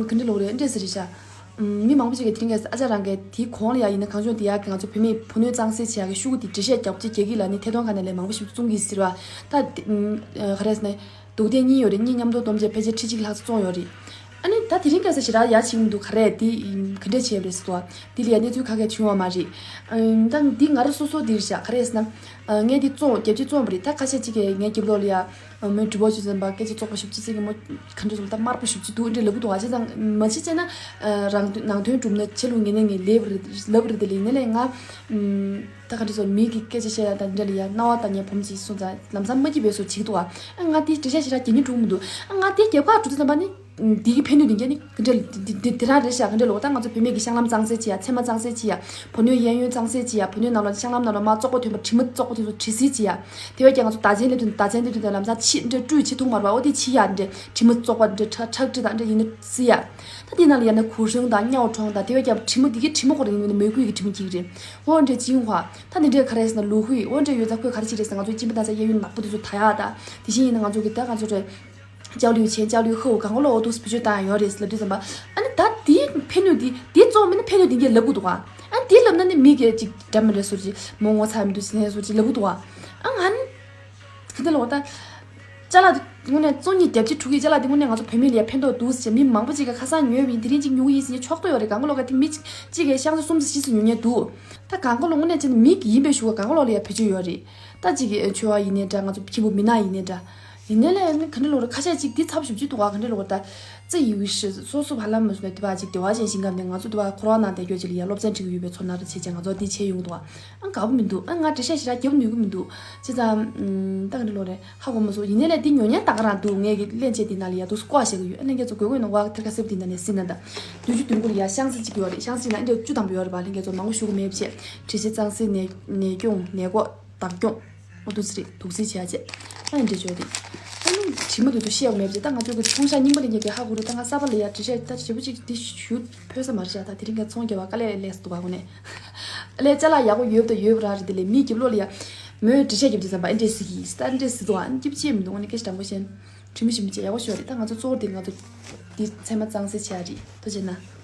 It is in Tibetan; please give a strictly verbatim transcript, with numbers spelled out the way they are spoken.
ག་འདྲ་ལོག་རེད་འདྲ་ཟེར་རེད་ཤག་ཨམ། མི་མང་པོ་ཅིག་གིས་དེ་རིང་གི་ཨ་ཅག་རང་གི་དེའི་གོང་ལ་ཡ་ཡིན་ན་གངས་ལྗོངས་དེ་ཡ་གི་ང་ཚོ་བུད་མེད་ཕོ་ནུ་གཙང་སེལ་བྱེད་ཡ་གི་ཤོག་གུ་དེ་འགྲེལ་བཤད་རྒྱབ་ཅིག་རྒྱག་གི་ལ་ནི་ཐད་གཏོང་ཁང་ནས་ལས་མང་པོ་ཞིག་བཙོང་གི་ཟེར་བ། ད་དེ་ཨམ། ག་རེ་ཟེར་ན། རྡོ་རྡེག་གཉིས་ཡོད་རེད། གཉིས་མཉམ་དུ་བསྡོམས་བྱས་ཕལ་ཆེར་ཁྲི་གཅིག་ལྷག་ཙམ་བཙོང་ཡོད་རེད། ཨ་ནི་ད་དེ་རིང་ཁ་སང་ཞེ་དྲག་ཡ་བྱེད་ཀྱི་མི་འདུག་ག་རེ་དེ་ག་འདྲས་བྱས་པ་རེད་ཟེར་དུས། དེ་ལ་ཡ་གནས་ཚུལ་ག་གེ་བྱུང་བ་མ་རེད། ཨ། ད་འདི་ང་རང་སོ་སོ་འདི་རེད་ཤག་ག་རེ་ཟེར་ན། ཨ། ངས་འདི་བཙོང་རྒྱབ་ཅིག་བཙོང་བ་རེད། ད་ཁ་ཤས་ཅིག་གིས་ངའི་རྒྱབ་ལོགས་ལ་ཡ། མོའི་གྲུ་བོ་ཆུ་ཚན་པ་སྐད་ཆ་བཙོག་པ་ཞུ་ཅི་ཟེར་གི་མོ། ག་འདྲ་ཟེར་ད་དམར་པོ་ཞུ་ཅི་འདུག་འདྲ་ལབ་གི་འདུག་ཨ། བྱས་ཙང་མ་བྱེད་ཅེ་ན། རང་ནང་དོན་གྲུབ་ན་ཆེ་ལུགས་ངེས་ནས་ངས་ལབ་རེད་ལབ་རེད། དེ་ལས་ནས་ལས་ང་། ད་ག་འདྲ་ཟེར་མི་གི་སྐད་ཆ་བཤད་ཡ་དང་འདྲ་ལ་ཡ་རྣ་བ་དང་ཉན་བོམ་ཅིག་སོང་ཙང་ལམ་སང་མ་སྐྱིད་པའི་བཟོ་བྱེད་ཀྱི་འདུག་ཨ། ང་དེ་འགྲེལ་བཤད་ཞེ་དྲག་རྒྱག་སྙིང་བྲོ་མི་འདུག་ཨ། ང་དེ་རྒྱབ་ཁ་གྲུ་ཚོད་ཙམ་པ་ནི། འདི་གི་ཕན་ནུས་དེ་འགན་ནི་ག་འདྲ་འདི་འདི་འདི་རང་རེད་ཤག་ག་འདྲ་ལོག་ད་ང་ཚོ་བུད་མེད་ཀྱི་གཤམ་ལམ་གཙང་སེལ་བྱེད་ཡ། མཚན་མ་གཙང་སེལ་བྱེད་ཡ། ཕོ་ནུའི་གཡས་གཡོན་གཙང་སེལ་བྱེད་ཡ། ཕོ་ནུའི་ནང་ལོགས་གཤམ་ལམ་ནང་ལོགས་མ་བཙོག་པ་ཐོན་པ་དྲི་མ་བཙོག་པ་ཐོན་སོང་དྲི་སིལ་བྱེད་ཡ། དེ་བས་ཀྱང་ང་ཚོ་བདག་ཆེན་སླེབས་དུས་བདག་ཆེན་སླེབས་དུས་དང་ལམ་སང་ཕྱི་འདྲ་བཀྲུས་ཕྱི་ཐུང་མར་བ་ཨོ་དེ་ཕྱི་ཡ་འདྲ་དྲི་མ་བཙོག་པ་འདྲ་ཁྲག་ཁྲག་དྲི་དང་འདྲ་ཡིན་ན་སིལ་ཡ། ད་དེ་ནང་ལ་ཡ་ན་གུ་ཧྲེང་དང་སྨྱོ་གྲོང་དང་དེ་བས་ཀྱང་དྲི་མ་འདི་གའི་དྲི་མ་ཁོ་རང་ཡིན་ན་མོས་གུས་ཀྱི་དྲི་མ་གཅིག་རེད། ཨོ་འདྲ་ཅིང་ཧྭ། ད་འདི་འདྲའི་ག་རེ་ཟེར་ན་ལུ་ཧུའི་ཨོ་འདྲ་ཡོད་ཙང་ཁོས་ག་རེ་བྱེད་རེད་ཟེར་ང་ཚོ་གཅིན་པ་བཏང་ས་གཡས་གཡོན་ནག་པོ་དེ་ཚོ་ད་ཡ་ད། དེ་བཞིན་ཡིན་ན་ང་ཚོ་གི་ད་ང་ཚོ་རེད། ཅའོ་ལིའུ་ཆན་ཅའོ་ལིའུ་ཧོ་གང་ག་ལོ་ཨོ་ཏུ་སི་བེད་སྤྱོད་བཏང་ཡ་ཡོད་རེད་ལབ་དུས་ཙམ་པ། ཨ་ནི་ད་དེའི་ཕན་ནུས་དེ་དེ་གཙོ་བོ་མིན་ན་ཕན་ནུས་དེ་འགའ་ལབ་དགོས་འདུག་ག་ཨ་ནི་དེ་ལབ་ན་ནི་མི་གིས་ཅིག་འདྲ་མི་འདྲ་ཟུར་ཅིག་མོ་ངོ་ཚ་མི་འདུག་ཟེར་ནས་ཟུར་ཅིག་ལབ་དགོས་འདུག་ག་ཨ་ང་ནི་ག་འདྲ་ལབ་ད། ཅ་ལག་དེ་དངོས་གནས་བཙོང་གཉིས་རྒྱབ་ཀྱི་ཕྲུ་གུའི་ཅ་ལག་དེ་དངོས་གནས་ང་ཚོ་བོད་མི་ལ་ཡ་ཕན་ཐོགས་འདུག་ཟེར་མི་མང་པོ་ཅིག་གིས་ཁ་སང་ཉོས་པ་ཡིན། དེ་རིང་ཅིག་ཉོ་གི་ཡིན་ཟེར་ཉན་ཆོག་ཏོ་ཡོད་རེད། གང་ག་ལོ་ག་དེ་མི་གཅིག་གིས་གཤམ་ཚ་གསུམ་ཚ་བཞི་ཚ་ཉོ་ཉན་འདུག་ད་གང་ག་ལོ་དངོས་གནས་བྱས་ན་མི་གི་ཡིན་པའི་ཞུ་བ་གང་ག་ལོ་ལ་ཡ་བེད་སྤྱོད་ཡོད་རེད། ད་ཅིག་གི་ཆོས་བ་ཡིན་ནའི་འདྲ་ང་ཚོ་ཕྱི་པོ་མི་ནག་ཡིན་ནའི་འདྲ། ཡིན་ནའི་ལས་ནི་ག་འདྲ་ལོ་རེད། ཁ་ཤས་ཅིག་འདི་ཚབ་ཞུ་བཅུག་འདུག་ག་ག་འདྲ་ལོ་རེད་ད། ཙི་ཡི་ཝི་ཧྲི་སོ་སོ་བ་ལམ་མ་སོང་ནས་དེ་བ་ཅིག་དེ་བ་ཅན་ཞིང་ཁམས་ནས་ང་ཚོ་དེ་བ་ཁོ་རང་ནང་བསྡད་རྒྱུ་ཅིག་ལ་ཡ་སློབ་ཚན་ཁྲིད་གི་ཡོད་པའི་ཚོར་སྣང་རེ་བྱེད་ཅེས་ང་ཚོ་འདི་བྱས་ཡོང་གི་འདུག་ཨ་དགའ་པོ་མི་འདུག་ཨ་ང་འགྲེལ་བཤད་ཞེ་དྲག་རྒྱབ་ནུས་གི་མི་འདུག་བྱས་ཙང་ད་ག་འདྲ་ལོ་རེད། ཧ་གོ་མ་སོང་། ཡིན་ནའི་ལས་འདི་ཉོ་མཁན་ད་ག་རང་འདུག་ངས་གི་ལན་བྱས་དེ་ན་ལ་ཡ་འདུག་སྐོར་བཤད་གི་ཡོད། ཨ་ལན་རྒྱ་ཚོ་དགོས་དགོས་ནོ་བ་ཐེར་ཁ་སེབ་དེ་ན་ནས་སྲིད་ན་ད། བདུན་ཅུ་དོན་དགུ་ལ་ཡ་ཤང་སི་གཅིག་ཡོད་རེད། ཤང་སི་ན་འདི་བཅུ་ཐམ་པ་ཡོད་རེད་པ། ལན་རྒྱ་ཚོ་མང་པོ་ཞུ་གི་མེད་པ་བྱས། དྲི་ཞིམ་གཙང་སེལ་ནད་ནད་སྐྱོང་ནད་འགོག་བདག་སྐྱོང་། ཨོ་དུ་སི་རེད་དུག་སེལ་བྱས་བྱས། ཨ་འདྲ་བྱས་རེད། ཨ་ནི་དྲི་མ་དུ་དུ་ཤེས་ཡོད་མེད་པ་བྱས། ད་ང་ཚོ་གི་ཚོང་ཤག་རྙིང་པ་ལ་ཉེ་གི་ཧ་གོ་རེད། ད་ང་གསར་པ་ལ་ཡ་དྲི་ཤག་ད་ཞེ་པོ་ཅིག་འདི་ཞུ་ཕོད་ས་མ་རེད་ཤག་ད་དེ་རིང་ག་ཚོང་རྒྱབ་པ་དཀའ་ལས་ལས་སུ་འདུག་ག་གོ་ནས། ཨ་ལས་ཅ་ལག་ཡག་པོ་ཡོད་པ་དང་ཡོད་པ་རང་རེད། དེ་ལས་མིའི་རྒྱབ་ལོགས་ལ་ཡ་མོས་དྲི་ཤག་རྒྱབ་དུས་ཙམ་པ་ཨེ་འདྲས་ཟིག་གིས་ད་ཨེ་འདྲས་ཟིག་འདུག་ཨ་ནི་སྐྱིད་ཅེས་མི་འདུག་ཨ་ནི་སྐད་ཆ་དྲང་པོ་བཤད་ན་དྲི་མ་ཞིམ་པོ་བྱས་ཡག་པོ་ཤོར་རེད། ད་ང་ཚོ་གཙོ་བོ་དེ་ང་ཚོ་འདི་ཚད་མ་གཙང་སེལ་བྱས་རེད། ཐུགས་རྗེ་གནང་།